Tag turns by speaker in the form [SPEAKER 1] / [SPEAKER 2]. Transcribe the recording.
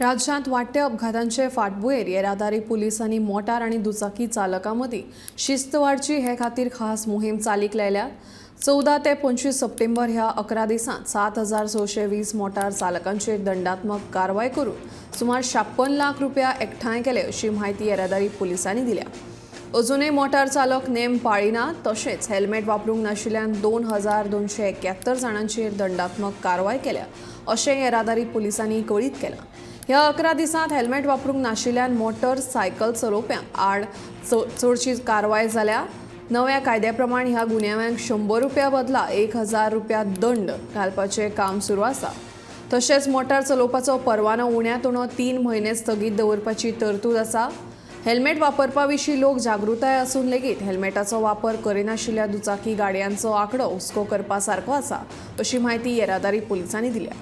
[SPEAKER 1] राज्यांत वाडट्या अपघातांचे फाटभुंयेर येरादारी पुलिसांनी मोटार आनी दुचाकी चालकां मदीं शिस्त वाडची हे खातीर खास मोहीम चालीक लायल्या. 14 ते 25 सप्टेंबर ह्या 11 दिसांत 7620 मोटार चालकांचेर दंडात्मक कारवाय करून सुमार 56 लाख रुपया एकठांय केले अशी म्हायती येरादारी पुलिसांनी दिल्या. अजूनय मोटार चालक नेम पाळिना तशेंच हेल्मेट वापरूंक नाशिल्ल्यान 2271 जाणांचेर दंडात्मक कारवाय केल्या अशें येरादारी पुलिसांनी कळीत केलां. ह्या 11 दिसांत हेल्मेट वापरूंक नाशिल्ल्यान मोटर सायकल चलोवप्यांक आड चडशी कारवाय जाल्या. नव्या कायद्या प्रमाण ह्या गुन्यांवांक 100 रुपया बदला 1000 रुपया दंड घालपाचें काम सुरू आसा. तशेंच मोटार चलोवपाचो परवानो उण्यांत उणो 3 म्हयने स्थगीत दवरपाची तरतूद आसा. हेल्मेट वापरपा विशीं लोक जागृताय आसून लेगीत हेल्मेटाचो वापर करिनाशिल्ल्या दुचाकी गाडयांचो आंकडो हुस्को करपा सारको आसा अशी म्हायती येरादारी पुलिसांनी दिल्या.